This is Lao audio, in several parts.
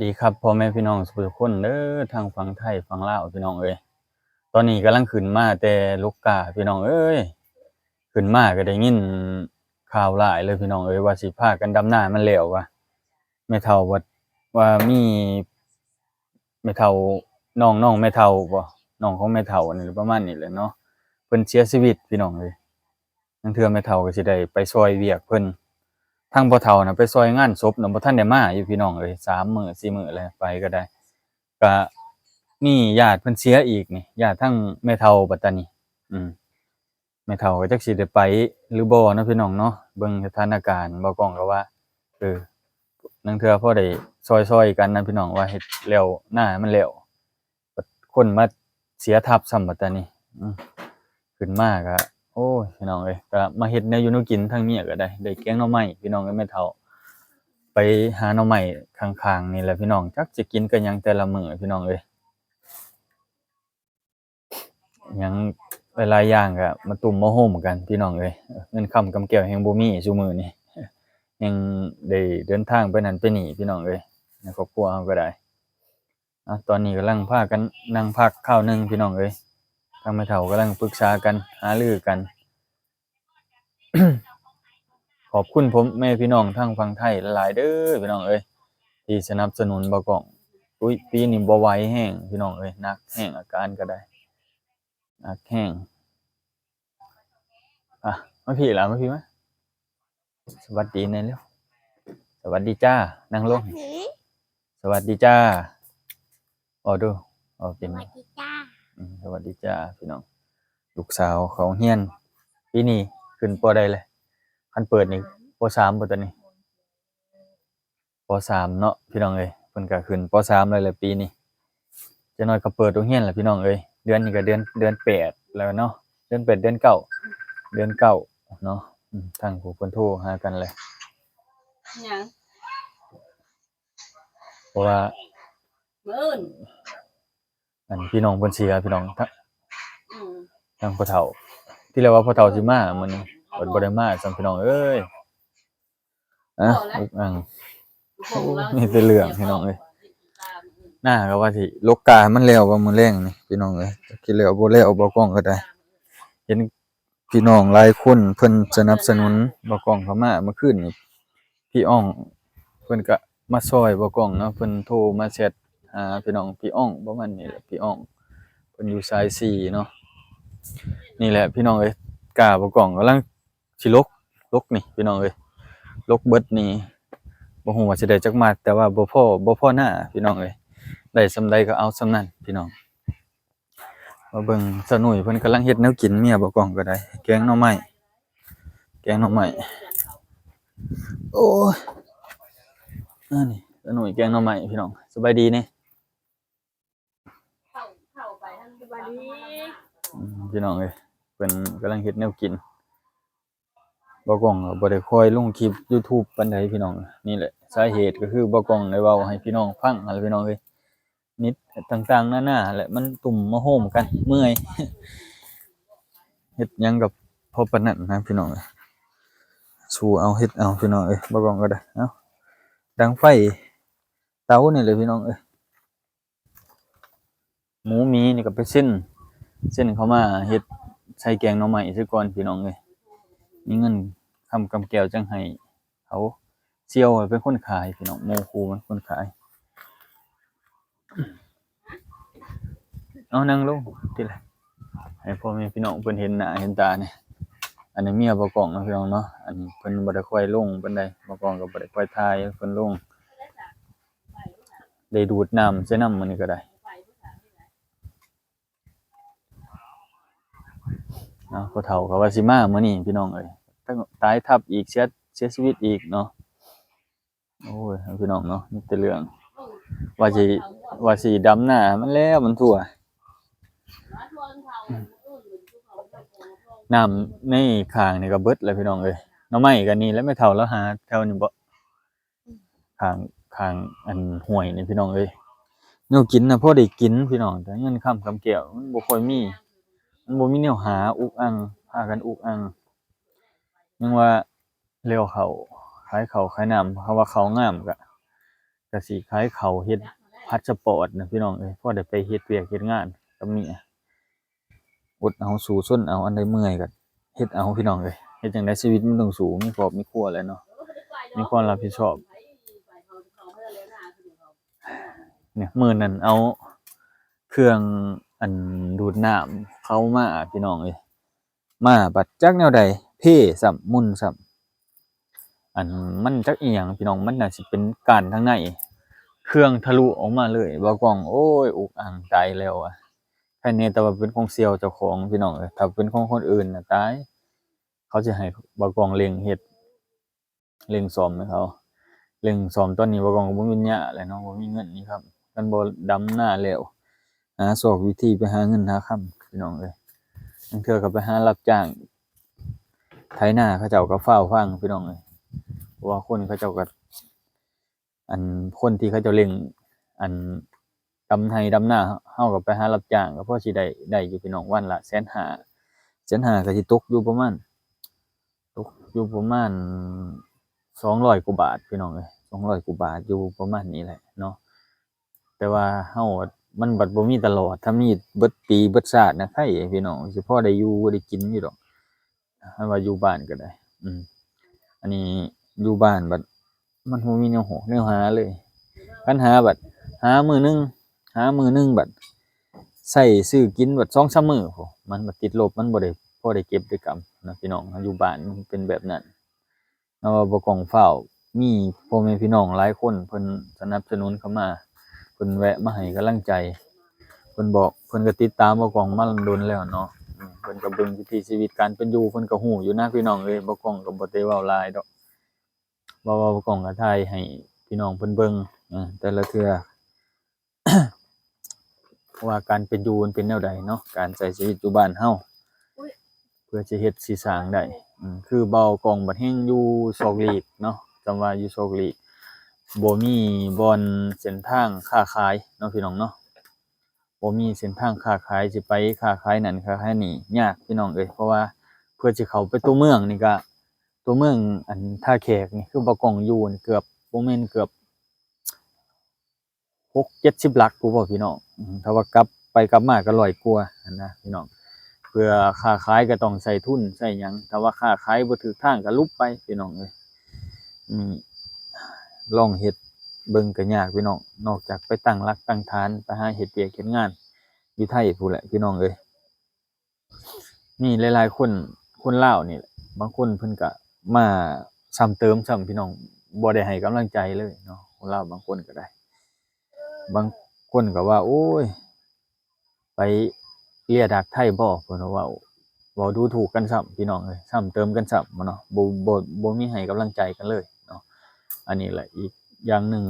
ດີຄັບພໍ່ແມ່ພີ່ນ້ອງທຸກຄົນເດີ ທັງຝັ່ງໄທຝັ່ງລາວພີ່ນ້ອງເອີຍ. ຕອນນີ້ກຳລັງຂຶ້ນມາແຕ່ລົກກາພີ່ນ້ອງເອີຍ. ຂຶ້ນມາກໍໄດ້ຍິນຂ່າວຫຼາຍເລີຍພີ່ນ້ອງເອີຍ ວ່າຊິພາກັນດຳນາມັນແລ້ວວ່າ ແມ່ເຖົ້າວ່າ ວ່າມີແມ່ເຖົ້າ ນ້ອງ ນ້ອງແມ່ເຖົ້າບໍ ນ້ອງຂອງແມ່ເຖົ້ານີ້ປະມານນີ້ແຫຼະເນາະ ເພິ່ນເສຍຊີວິດພີ່ນ້ອງເອີຍ. ລາງເທື່ອແມ່ເຖົ້າກໍຊິໄດ້ໄປຊ່ອຍວຽກເພິ່ນ. ທາງພໍ່ເຖົ້ານະໄປຊ່ອຍງານສົບນະ ບໍ່ທັນໄດ້ມາຢູ່ພີ່ນ້ອງເອີຍ ສາມມື້ສີ່ມື້ແລ້ວ ໄປກໍໄດ້. ກະມີຍາດເພິ່ນເສຍອີກນີ້ ຍາດທາງແມ່ເຖົ້າປັດຕານີ. ອືມ ແມ່ເຖົ້າກໍຈັກຊິໄດ້ໄປຫຼືບໍ່ເນາະພີ່ນ້ອງເນາະ ເບິ່ງສະຖານະການ. ບ່າວກ້ອງກໍວ່າ ເອີ ລາງເທື່ອພໍໄດ້ຊ່ອຍໆກັນນະພີ່ນ້ອງ ວ່າເຮັດແລ້ວ ນາມັນແລ້ວ ບັດຄົນມາເສຍທັບຊ້ຳບັດຕານີ້. ອືມ ຂຶ້ນມາກະ ໂອ້ຍ ພີ່ນ້ອງເອີຍ ກະມາເຮັດແນວຢູ່ແນວກິນ ທາງເມຍກໍໄດ້ ໄດ້ແກງໜໍ່ໄມ້ພີ່ນ້ອງເອີຍ. ແມ່ເຖົ້າໄປຫາໜໍ່ໄມ້ຂ້າງໆນີ້ແຫຼະພີ່ນ້ອງ ຈັກຊິກິນກັບຫຍັງແຕ່ລະມື້ພີ່ນ້ອງເອີຍ. ຫຍັງຫຼາຍໆຢ່າງກໍມາຕຸ້ມມາໂຮມກັນພີ່ນ້ອງເອີຍ. ເງິນຄຳກຳແກ້ວແຮ່ງບໍ່ມີຊຸມື້ນີ້ ແຮ່ງໄດ້ເດີນທາງໄປນັ້ນໄປນີ້ພີ່ນ້ອງເອີຍ ໃນຄອບຄົວເຮົາກໍໄດ້. ອາ ຕອນນີ້ກຳລັງພາກັນນັ່ງພັກຄາວໜຶ່ງພີ່ນ້ອງເອີຍ ທາງແມ່ເຖົ້າກຳລັງປຶກສາກັນ ຫາລືກັນ. ຂອບຄຸນພໍ່ແມ່ພີ່ນ້ອງທາງຝັ່ງໄທຫຼາຍໆເດີພີ່ນ້ອງເອີຍ ທີ່ສະໜັບສະໜູນບ່າວກ້ອງ. ອຸ້ຍ ປີນີ້ບໍ່ໄຫວແຮງພີ່ນ້ອງເອີຍ ໜັກແຮງ ອາການກໍໄດ້ໜັກແຮງ. ອະ ມາພີ້ລະ ມາພີ້ມາ. ສະຫວັດດີແດ່ເລັວ. ສະຫວັດດີຈ້າ ນັ່ງລົງ. ສະຫວັດດີ ສະຫວັດດີຈ້າ ເວົ້າດູ ເວົ້າເປັນ. ສະຫວັດດີຈ້າ. ອືມ ສະຫວັດດີຈ້າພີ່ນ້ອງ. ລູກສາວເຂົ້າໂຮງຮຽນ ປີນີ້ຂຶ້ນ ປໍ ໃດແຫຼະ? ຄັນເປີດນີ້ ປໍ ສາມ ບໍ່ຕອນນີ້? ປໍ ສາມ ເນາະພີ່ນ້ອງເອີຍ ເພິ່ນກໍຂຶ້ນ ປໍ ສາມ ແລ້ວແຫຼະປີນີ້. ຈັກໜ້ອຍກໍເປີດໂຮງຮຽນແລ້ວພີ່ນ້ອງເອີຍ ເດືອນນີ້ກໍເດືອນ ເດືອນແປດແລ້ວເນາະ ເດືອນແປດ ເດືອນເກົ້າ ເດືອນເກົ້າເນາະ. ອືມ ທາງຜູ້ເພິ່ນໂທຫາກັນແຫຼະ. ຫຍັງ? ເພາະວ່າມື້ອື່ນ ອັນ ພີ່ນ້ອງເພິ່ນເສຍພີ່ນ້ອງ ທາງ ອືມ ທາງພໍ່ເຖົ້າ ທີແລກວ່າພໍ່ເຖົ້າຊິມາມື້ນີ້ ເພິ່ນບໍ່ໄດ້ມາຊ້ຳພີ່ນ້ອງເອີຍ. ອະ ອຸກອັ່ງ ມີແຕ່ເລື່ອງພີ່ນ້ອງເອີຍ. ໜ້າກໍວ່າຊິລົກກາໃຫ້ມັນແລ້ວວ່າມື້ແລງນີ້ພີ່ນ້ອງເອີຍ ຈັກຊິແລ້ວບໍ່ແລ້ວ ບ່າວກ້ອງກໍໄດ້ ເຫັນພີ່ນ້ອງຫຼາຍຄົນເພິ່ນສະໜັບສະໜູນບ່າວກ້ອງເຂົ້າມາ. ມື້ຄືນນີ້ພີ່ອ່ອງເພິ່ນກໍມາຊ່ອຍບ່າວກ້ອງເນາະ ເພິ່ນໂທມາແຊັດຫາພີ່ນ້ອງ ພີ່ອ່ອງປະມານນີ້ແຫຼະ ພີ່ອ່ອງ ເພິ່ນຢູ່ສາຍສີ່ເນາະ. ນີ້ແຫຼະພີ່ນ້ອງເອີຍ ກາບ່າວກ້ອງກຳລັງ ຊິລົກ ລົກນີ້ພີ່ນ້ອງເອີຍ ລົກເບິດນີ້ ບໍ່ຮູ້ວ່າຊິໄດ້ຈັກມັດ ແຕ່ວ່າບໍ່ພໍ ບໍ່ພໍໜ້າພີ່ນ້ອງເອີຍ ໄດ້ສ່ຳໃດກໍເອົາສ່ຳນັ້ນພີ່ນ້ອງ. ມາເບິ່ງສາວໜຸ້ຍເພິ່ນກຳລັງເຮັດແນວກິນ ເມຍບ່າວກ້ອງກໍໄດ້ ແກງໜໍ່ໄມ້ ແກງໜໍ່ໄມ້. ໂອ້ຍ ອັນນີ້ສາວໜຸ້ຍແກງໜໍ່ໄມ້ພີ່ນ້ອງ. ສະບາຍດີນີ້. ສະບາຍດີ ອືມ ພີ່ນ້ອງເອີຍ ເພິ່ນກຳລັງເຮັດແນວກິນ. ບ່າວກ້ອງກໍບໍ່ໄດ້ຄ່ອຍລົງຄລິບຢູທູບປານໃດພີ່ນ້ອງ. ນີ້ແຫຼະສາເຫດກໍຄືບ່າວກ້ອງໄດ້ເວົ້າໃຫ້ພີ່ນ້ອງຟັງຫັ້ນແຫຼະພີ່ນ້ອງເອີຍ ນິດຕ່າງໆນານາແຫຼະ ມັນຕຸ້ມມາໂຮມກັນ ເມື່ອຍ ເຮັດຫຍັງກໍພໍປານນັ້ນນະພີ່ນ້ອງ. ສູ້ເອົາເຮັດເອົາພີ່ນ້ອງເອີຍ ບ່າວກ້ອງກໍໄດ້. ເອົາ ດັງໄຟເຕົານີ້ແຫຼະພີ່ນ້ອງເອີຍ. ໝູໝີນີ້ກໍໄປເຊັນ ເຊັນເຂົ້າມາເຮັດໃສ່ແກງໜໍ່ໄມ້ຊະກ່ອນພີ່ນ້ອງເອີຍ. ມີເງິນຄຳກຳແກ້ວຈັ່ງໃຫ້ເຂົາ ສ່ຽວເປັນຄົນຂາຍພີ່ນ້ອງ ໝູຄູ່ເປັນຄົນຂາຍ. ເອົາ ນັ່ງລົງຕິລະ ໃຫ້ພໍ່ແມ່ພີ່ນ້ອງເພິ່ນເຫັນໜ້າເຫັນຕາແດ່. ອັນນີ້ເມຍບ່າວກ້ອງເນາະພີ່ນ້ອງເນາະ ອັນນີ້ເພິ່ນບໍ່ໄດ້ຄ່ອຍລົງປານໃດ ບ່າວກ້ອງກໍບໍ່ໄດ້ຄ່ອຍຖ່າຍເພິ່ນລົງ. ໄດ້ດູດນ້ຳໃສ່ນຳມື້ນີ້ກໍໄດ້. ເອົາ ພໍ່ເຖົ້າກໍວ່າຊິມາມື້ນີ້ພີ່ນ້ອງເອີຍ ຕາຍທັບອີກ ເສຍ ເສຍຊີວິດອີກເນາະ. ໂອ້ຍ ພີ່ນ້ອງເນາະ ມີແຕ່ເລື່ອງ ວ່າຊິ ວ່າຊິດຳນາໃຫ້ມັນແລ້ວມັນທົ່ວ. ນ້ຳໃນຂ້າງນີ້ກໍເບິດແລ້ວພີ່ນ້ອງເອີຍ ໜໍ່ໄມ້ກໍນີ້ແຫຼະ ແມ່ເຖົ້າລາວຫາແຖວນີ້ບໍ? ຂ້າງ ຂ້າງອັນຫ້ວຍນີ້ພີ່ນ້ອງເອີຍ ແນວກິນນະພໍໄດ້ກິນພີ່ນ້ອງ ແຕ່ເງິນຄຳກຳແກ້ວມັນບໍ່ຄ່ອຍມີ. ມັນບໍ່ມີແນວຫາ ອຸກອັ່ງ ພາກັນອຸກອັ່ງ. ຍັງວ່າແລ້ວເຂົ້າ ຂາຍເຂົ້າຂາຍນ້ຳ ເຂົາວ່າເຂົ້າງາມກະ ກໍຊິຂາຍເຂົ້າເຮັດພາສປອດນະພີ່ນ້ອງເອີຍ ພໍໄດ້ໄປເຮັດວຽກເຮັດງານກັບເມຍ. ອົດເອົາ ສູ້ຊົນເອົາ ອັນໃດເມື່ອຍກໍເຮັດເອົາພີ່ນ້ອງເອີຍ. ເຮັດຈັ່ງໃດ ຊີວິດມັນຕ້ອງສູ້ ມີຄອບມີຄົວແຫຼະເນາະ ມີຄວາມຮັບຜິດຊອບ. ນີ້ ມື້ນັ້ນເອົາເຄື່ອງອັນດູດນ້ຳເຂົ້າມາພີ່ນ້ອງເອີຍ ມາບັດຈັກແນວໃດ ເພຊ້ຳ ໝຸ່ນຊ້ຳ ອັນມັນຈັກອີ່ຫຍັງພີ່ນ້ອງ ມັນໜ້າຊິເປັນກ້ານທາງໃນ ເຄື່ອງທະລຸອອກມາເລີຍ. ບ່າວກ້ອງ ໂອ້ຍ ອຸກອັ່ງຕາຍແລ້ວວ່າ ໃຄແນ່ແຕ່ວ່າເປັນຂອງສ່ຽວເຈົ້າຂອງພີ່ນ້ອງເອີຍ ຖ້າເປັນຂອງຄົນອື່ນນະຕາຍ ເຂົາຊິໃຫ້ບ່າວກ້ອງເລັ່ງເຮັດ ເລັ່ງສ້ອມໃຫ້ເຂົາ ເລັ່ງສ້ອມ. ຕອນນີ້ບ່າວກ້ອງກໍບໍ່ມີປັນຍາແລ້ວເນາະ ບໍ່ມີເງິນນີ້ຄັບ ຄັນບໍ່ດຳນາແລ້ວ ຫາຊອກວິທີໄປຫາເງິນຫາຄຳພີ່ນ້ອງເອີຍ. ລາງເທື່ອກໍໄປຫາຮັບຈ້າງໄຖນາ ເຂົາເຈົ້າກໍຟ້າວຟັງພີ່ນ້ອງເອີຍ ເພາະວ່າຄົນເຂົາເຈົ້າກໍ ອັນຄົນທີ່ເຂົາເຈົ້າເລັ່ງ ອັນດຳໄຮ່ດຳນາ ເຮົາກໍໄປຫາຮັບຈ້າງ ກໍພໍຊິໄດ້ ໄດ້ຢູ່ພີ່ນ້ອງ ວັນລະແສນຫ້າ ແສນຫ້າກໍຊິຕົກຢູ່ປະມານ ຕົກຢູ່ປະມານສອງຮ້ອຍກວ່າບາດພີ່ນ້ອງເອີຍ ສອງຮ້ອຍກວ່າບາດ ຢູ່ປະມານນີ້ແຫຼະເນາະ. ແຕ່ວ່າເຮົາ ມັນບັດບໍ່ມີຕະຫຼອດ ຖ້າມີເບິດປີເບິດຊາດນະ ໃຄພີ່ນ້ອງ ຊິພໍໄດ້ຢູ່ໄດ້ກິນຢູ່ດອກ. ຄັນວ່າຢູ່ບ້ານກໍໄດ້ ອືມ ອັນນີ້ຢູ່ບ້ານບັດມັນບໍ່ມີແນວຮອກແນວຫາເລີຍ ຄັນຫາບັດຫາມື້ໜຶ່ງ ຫາມື້ໜຶ່ງບັດໃຊ້ຊື້ກິນບັດສອງສາມມື້ພຸ້ນ ມັນບັດຕິດລົບ ມັນບໍ່ໄດ້ພໍໄດ້ເກັບໄດ້ກຳນະພີ່ນ້ອງ. ເຮົາຢູ່ບ້ານມັນເປັນແບບນັ້ນ ເຮົາວ່າບໍ່ກ້ອງຟ້າວ ມີພໍ່ແມ່ພີ່ນ້ອງຫຼາຍຄົນເພິ່ນສະໜັບສະໜູນເຂົ້າມາ ເພິ່ນແວະມາໃຫ້ກຳລັງໃຈ ເພິ່ນບອກ ເພິ່ນກໍຕິດຕາມບໍ່ກ້ອງມາດົນແລ້ວເນາະ ເພິ່ນກໍເບິ່ງວິຖີຊີວິດການເປັນຢູ່ ເພິ່ນກໍຮູ້ຢູ່ນະພີ່ນ້ອງເອີຍ. ບໍ່ກ້ອງກໍບໍ່ໄດ້ເວົ້າຫຼາຍດອກ ເວົ້າ ເວົ້າບໍ່ກ້ອງກໍຖ່າຍໃຫ້ພີ່ນ້ອງເພິ່ນເບິ່ງ ເອີ ແຕ່ລະເທື່ອ ວ່າການເປັນຢູ່ມັນເປັນແນວໃດເນາະ ການໃຊ້ຊີວິດຢູ່ບ້ານເຮົາ ເພື່ອຊິເຮັດຊິສ້າງໄດ້ ອືມ ຄືບ່າວກ້ອງບັດແຮ່ງຢູ່ຊອກຫຼີກເນາະ ຈຳວ່າຢູ່ຊອກຫຼີກ ບໍ່ມີບ່ອນເສັ້ນທາງຄ້າຂາຍເນາະ ພີ່ນ້ອງເນາະ ບໍ່ມີເສັ້ນທາງຄ້າຂາຍ ຊິໄປຄ້າຂາຍນັ້ນຄ້າຂາຍນີ້ຍາກ ພີ່ນ້ອງເອີຍ. ເພາະວ່າເພື່ອຊິເຂົ້າໄປຕົວເມືອງນີ້ກະ ຕົວເມືອງ ອັນ ທ່າແຂກນີ້ ຄືບ່າວກ້ອງຢູ່ນີ້ ເກືອບ ບໍ່ແມ່ນ ເກືອບ ຫົກເຈັດສິບຫຼັກພຸ້ນບໍ່ພີ່ນ້ອງ ອືມ ຖ້າວ່າກັບໄປກັບມາກໍຮ້ອຍກວ່າຫັ້ນນະພີ່ນ້ອງ. ເພື່ອຄ້າຂາຍກໍຕ້ອງໃຊ້ທຶນໃຊ້ຫຍັງ ຖ້າວ່າຄ້າຂາຍບໍ່ຖືກທາງກໍຫຼຸບໄປພີ່ນ້ອງເອີຍ. ອືມ ລອງເຮັດເບິ່ງກໍຍາກພີ່ນ້ອງ ນອກຈາກໄປຕັ້ງຫຼັກຕັ້ງຖານ ໄປຫາເຮັດວຽກເຮັດງານຢູ່ໄທພຸ້ນແຫຼະພີ່ນ້ອງເອີຍ. ມີຫຼາຍໆຄົນ ຄົນລາວນີ້ແຫຼະ ບາງຄົນເພິ່ນກະມາຊ້ຳເຕີມຊ້ຳພີ່ນ້ອງ ບໍ່ໄດ້ໃຫ້ກຳລັງໃຈເລີຍເນາະ ຄົນລາວບາງຄົນກໍໄດ້ ບາງຄົນກໍວ່າ ໂອ້ຍ ໄປເລຍດາກໄທບໍ່ ເພິ່ນວ່າເວົ້າ ເວົ້າດູຖູກກັນຊ້ຳພີ່ນ້ອງເອີຍ ຊ້ຳເຕີມກັນຊ້ຳເນາະ ບໍ່ ບໍ່ ບໍ່ມີໃຫ້ກຳລັງໃຈກັນເລີຍເນາະ. ອັນນີ້ແຫຼະອີກຢ່າງໜຶ່ງ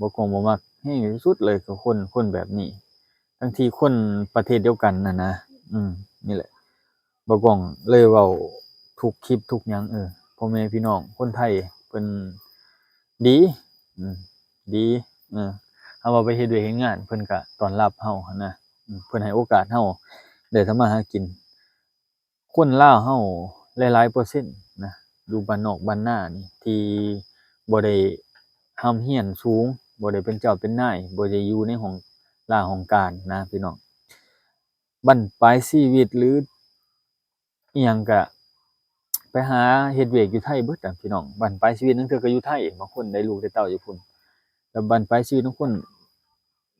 ບໍ່ ກໍບໍ່ມັກແຮງທີ່ສຸດເລີຍ ກໍຄົນ ຄົນແບບນີ້ ທັງທີ່ຄົນປະເທດດຽວກັນຫັ້ນນະ. ອືມ ນີ້ແຫຼະ ບ່າວກ້ອງເລີຍເວົ້າທຸກຄລິບທຸກຫຍັງ ເອີ ພໍ່ແມ່ພີ່ນ້ອງຄົນໄທເພິ່ນດີ ອືມ ດີ ເອີ ເຮົາວ່າໄປເຮັດວຽກເຮັດງານ ເພິ່ນກະຕ້ອນຮັບເຮົາຫັ້ນນະ ອືມ ເພິ່ນໃຫ້ໂອກາດເຮົາໄດ້ທຳມາຫາກິນ. ຄົນລາວເຮົາຫຼາຍໆເປີເຊັນນະ ຢູ່ບ້ານນອກບ້ານນານີ້ ທີ່ບໍ່ໄດ້ຮ່ຳຮຽນສູງ ບໍ່ໄດ້ເປັນເຈົ້າເປັນນາຍ ບໍ່ໄດ້ຢູ່ໃນຫ້ອງລາຫ້ອງການນະພີ່ນ້ອງ. ບັ້ນປາຍຊີວິດ ຫຼື ອີ່ຫຍັງກະໄປຫາເຮັດວຽກຢູ່ໄທເບິດນະພີ່ນ້ອງ. ບັ້ນປາຍຊີວິດລາງເທື່ອກໍຢູ່ໄທ ບາງຄົນໄດ້ລູກໄດ້ເຕົ້າຢູ່ພຸ້ນ ແລ້ວບັ້ນປາຍຊີວິດບາງຄົນ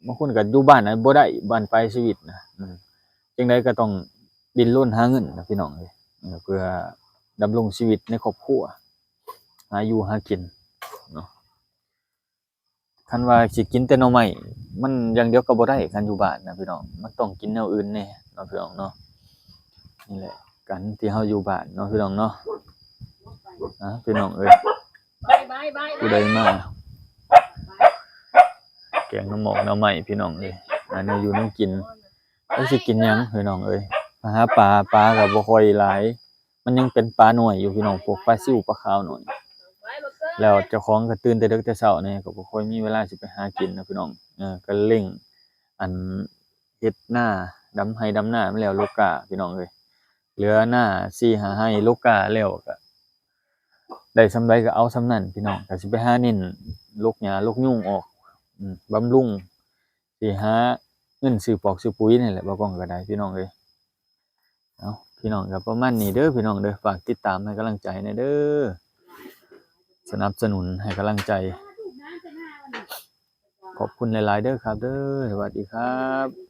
ບາງຄົນກໍຢູ່ບ້ານນະ ບໍ່ໄດ້ບັ້ນປາຍຊີວິດນະ ອືມ ຈັ່ງໃດກໍຕ້ອງດີ້ນລົນຫາເງິນນະພີ່ນ້ອງເອີຍ ເອີ ເພື່ອດຳລົງຊີວິດໃນຄອບຄົວ ຫາຢູ່ຫາກິນເນາະ. ຄັນວ່າຊິກິນແຕ່ໜໍ່ໄມ້ ມັນຢ່າງດຽວກໍບໍ່ໄດ້ ຄັນຢູ່ບ້ານນະພີ່ນ້ອງ ມັນຕ້ອງກິນແນວອື່ນແດ່ເນາະພີ່ນ້ອງເນາະ. ນີ້ແຫຼະ ການທີ່ເຮົາຢູ່ບ້ານເນາະພີ່ນ້ອງເນາະ. ອ່າ ພີ່ນ້ອງເອີຍ ຜູ້ໃດມາ ແກງໜໍ່ໝອກໜໍ່ໄມ້ພີ່ນ້ອງເອີຍ ຫາແນວຢູ່ແນວກິນ ຈັກຊິກິນຫຍັງພີ່ນ້ອງເອີຍ. ໄປຫາປາ ປາກໍບໍ່ຄ່ອຍຫຼາຍ ມັນຍັງເປັນປານ້ອຍຢູ່ພີ່ນ້ອງ ພວກປາຊິວປາຂາວນ້ອຍ ແລ້ວເຈົ້າຂອງກໍຕື່ນແຕ່ເດິກແຕ່ເຊົ້າແດ່ ກໍບໍ່ຄ່ອຍມີເວລາຊິໄປຫາກິນນະພີ່ນ້ອງ. ເອີ ກໍເລັ່ງ ອັນ ເຮັດນາ ດຳໄຮ່ດຳນາແມ່ນແລ້ວໂລກາພີ່ນ້ອງເອີຍ ເຫຼືອນາສີ່ຫ້າໄຮ່ໂລກາແລ້ວກະ ດ້ສ່ຳໃດກໍເອົາສ່ຳນັ້ນພີ່ນ້ອງ ກໍຊິໄປຫາເນັ້ນລົກຫຍ້າລົກຍຸງອອກ ອືມ ບຳລຸງ ຊິຫາເງິນຊື້ປອກຊື້ປຸຍນີ້ແຫຼະ ບ່າວກ້ອງກໍໄດ້ພີ່ນ້ອງເອີຍ. ເອົາ ພີ່ນ້ອງກໍປະມານນີ້ເດີພີ່ນ້ອງເດີ ຝາກຕິດຕາມໃຫ້ກຳລັງໃຈແດ່ເດີ ສະໜັບສະໜູນໃຫ້ກຳລັງໃຈ ຂອບຄຸນຫຼາຍໆເດີຄັບເດີ ສະຫວັດດີຄັບ.